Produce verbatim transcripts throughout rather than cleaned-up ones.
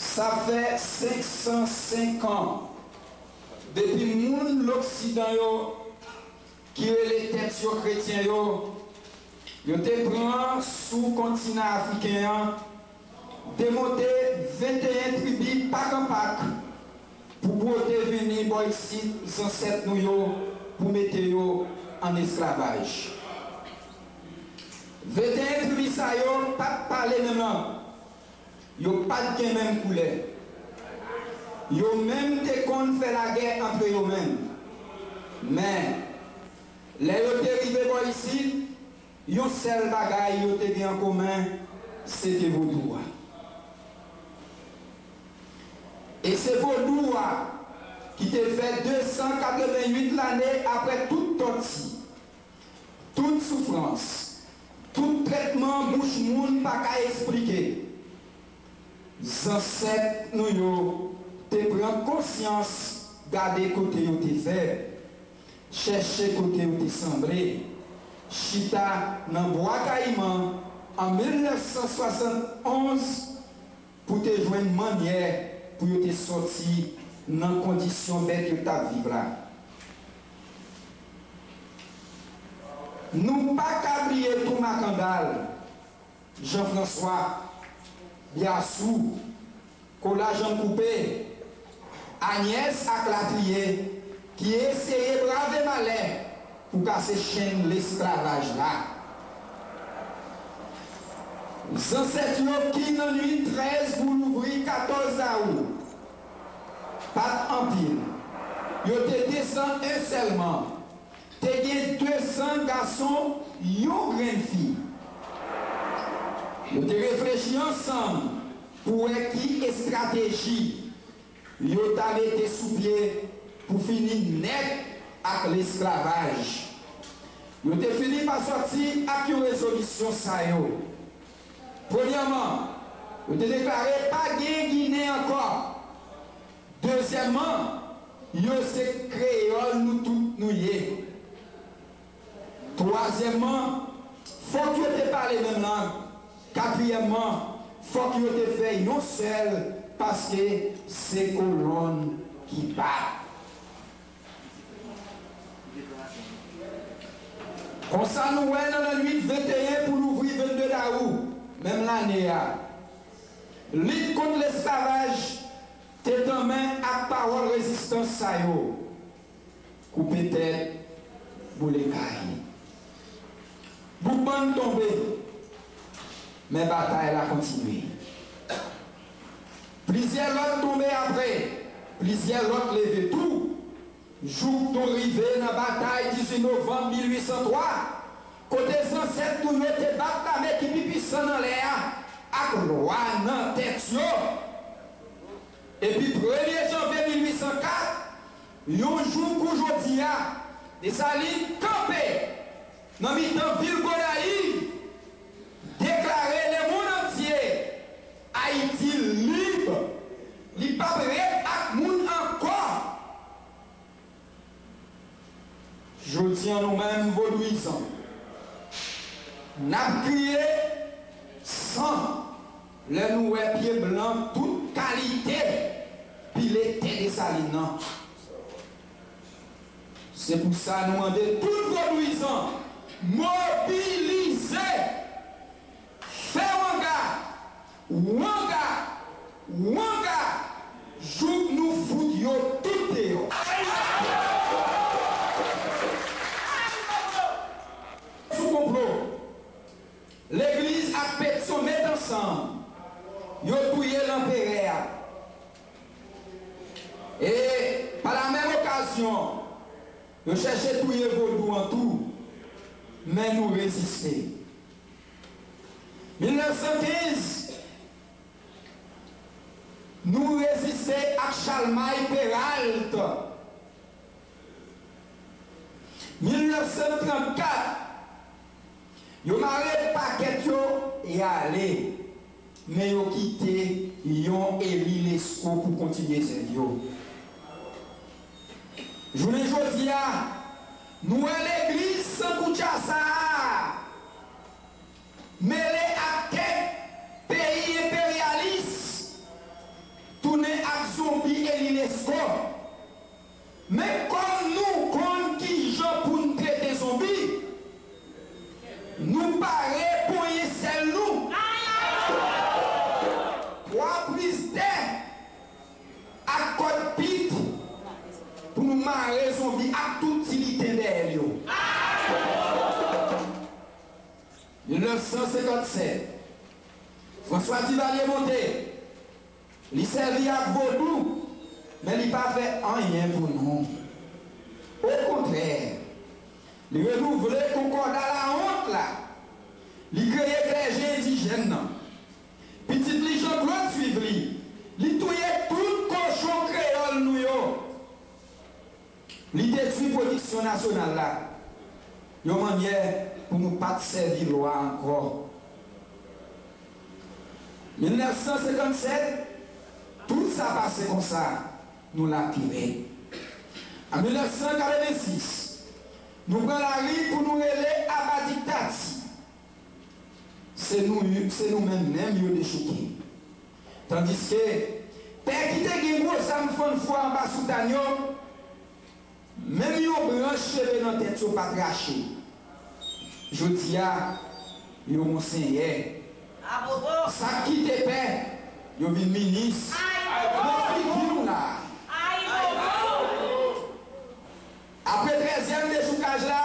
Sa fè senk san senk an depi moun Loksidan yo ki rele tèt yo kretyen yo, yo te pran sou kontinan afriken an, te monte venteyen tribi pak an pak pou bwote vini bò isit zansèt nou yo pou mete yo ann esklavaj. Venteyen tribi sa yo pa t pale menm lang. Yo pa t gen menm koulè. Yo menm te konn fè lagè antre yo menm. Men, lè yo te rive bò isit, yon sèl bagay yo te gen an komen, se te vodou a. E se vodou a ki te fè de san katreventuit lane apre tout tòti, tout soufrans, tout trètman bouch moun pa ka eksplike. Zansèt nou yo te pran konsyans, gade kote yo te fèb, chèche kote yo te sanble, chita nan Bwa Kayiman an mil nèf san swasann onz pou te jwenn mannyè pou yo te sòti nan kondisyon bèt yo t ap viv la. Nou pa ka bliye tou Makandal, Jan Franswa, Byasou, Kola Janm Koupe, Anyès ak latriye ki eseye brave malè pou kase chenn lesklavaj la. Zansèt yo ki nan nuit trèz pou louvri katòz dawou pa t anpil. Yo te de san en sèlman. Te gen de san gason, yon grenn fi. Yo te reflechi ansanm pou wè ki estrateji yo ta mete sou pye pou fini nèt ak lesklavaj. Yo te fini pa sòti ak yon rezolisyon sa yo. Premyèman, yo te deklare pa gen Ginen ankò. Dezyèmman, yo se kreyòl nou tout nou ye. Twazyèmman, fòk yo te pale menm lang. Katriyèmman, fòk yo te fè yon sèl, paske se kolonn ki bat. Konsa nou wè nan lannwit venteyen pou louvri vennde dawou menm lane a, lit kont lesklavaj te tanmen ak pawòl rezistans sa yo: koupe tèt, boule kay. Boukman tonbe, men batay la kontinye. Plizyè lòt tonbe apre, plizyè lòt leve tou, jouk nou rive nan batay dizuit novanm mil uit san twa, kote zansèt nou yo te bat lame ki pi pwisan nan lè a ak lwa nan tèt yo. Epi premye janvye mil uit san kat, yon jou kou jodi a, Desalin kanpe nan mitan vil Gonayiv, deklare lemonn antye: Ayiti lib, li p ap ret ak moun ankò. Jodi a, nou menm vodouyizan, n ap kriye san lè nou wè pye blan tout kalite pile tè Desalin nan. Se pou sa nou mande tout vodouyizan mobilize, fè wanga, wanga, wanga, jouk nou fout yo tout deyò. Sou konplo, legliz ak Petyon met ansanm, yo touye lanperè a. E, pa la menm okazyon, yo chèche touye vodou an tou, men nou reziste. Mil nèf san kenz, nou reziste ak Chalmay Peralt. Mil nèf san trannkat, yo mare pakèt yo e ale, men yo kite yon eli Lesko pou kontinye zèv yo. Jounen jodi a, nou wè legliz Sankoutcha sa a mele ak kèk peyi enperyalis Sèt, François Duvalier monte, li sèvi ak vodou, men li pa fè anyen pou nou. Okontrè, li renouvle konkòda lawont la, li kreye klèje endijèn nan. Pitit li Jean Claude swiv li, li touye tout kochon kreyòl nou yo. Li detwi pwodiksyon nasyonal la, yon mannyè pou nou pa t sèvi lwa ankò. Mil nèf san senkann sèt, tout sa pase konsa, nou lapire. An mil nèf san katreven sis, nou pran lari pou nou rele aba diktati. Se nou, se nou menm menm yo dechouke. Tandiske pè ki te gen gwo zam fann fwa anba soutàn yo, menm yon branch cheve nan tèt yo pa t rache. Jodi a, yo monseyè. Sa k kite pè, yo vin minis. Nan figi w la. Apre trèzyèm dechoukaj la,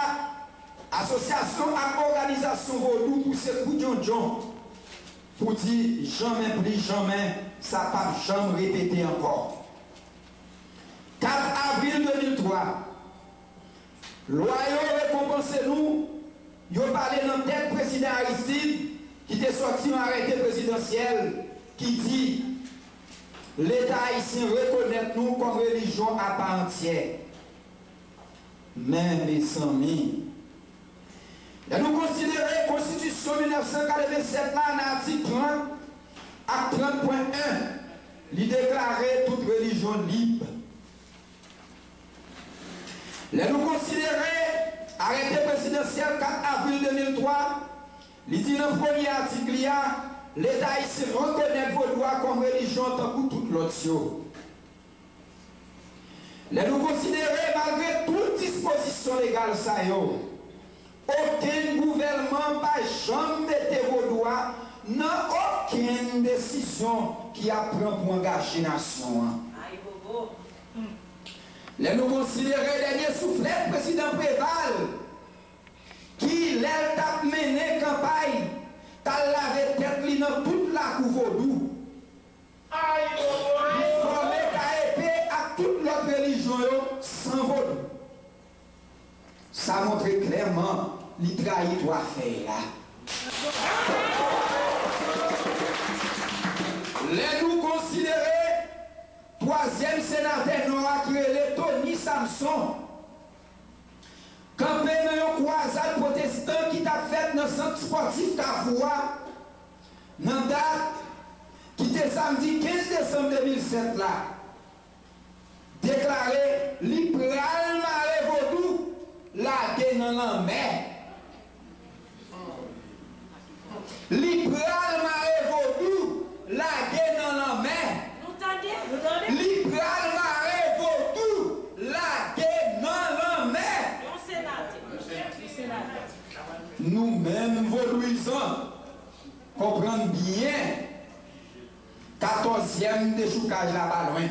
asosyasyon ak òganizasyon vodou pouse kou djondjon pou di janmen pli janmen, sa p ap janm repete ankò. Kat avril de mil twa, lwa yo rekonpanse nou, yo pale nan tèt Prezidan Aristide, ki te sòti yon arete prezidansyèl ki di, Leta ayisyen rekonèt nou kòm relijyon apa antyè. Men, mezanmi, lè nou konsidere Konstitisyon mil nèf san katreven sèt la, nan atik trant ak trant pwen en, li deklare tout relijyon lib. Lè nou konsidere arete prezidansyèl kat avril de mil twa, li di nan premye atik li a, Leta ayisyen rekonèt vodou a kòm relijyon tankou tout lòt yo. Lè nou konsidere, malgre tout dispozisyon legal sa yo, okenn gouvèlman pa janm mete vodou a nan okenn desizyon ki ap pran pou angaje nasyon an. Lè nou konsidere dènye souflèt Prezidan Preval, ki, lè l t ap mennen kanpay, t al lave tèt li nan tout lakou vodou, li fòme K E P ak tout lòt relijyon yo san vodou. Sa montre klèman li trayi twa fèy la. Lè nou konsidere twazyèm senatè Nò a ki rele Tony Samson, kanpe nan yon kwazad pwotestan ki t ap fèt nan sant espòtif Kafou a, nan dat ki te samdi kenz desanm de mil sèt la, deklare li pral mare vodou lage nan lanmè. Li pral mare vodou lage nan lanmè. Nou tande, nou tande. Li pral mare vodou lage nan lanmè. Yon senatè. Yon senatè. Nou menm vodouyizan, konprann byen, katòzyèm dechoukaj la pa lwen.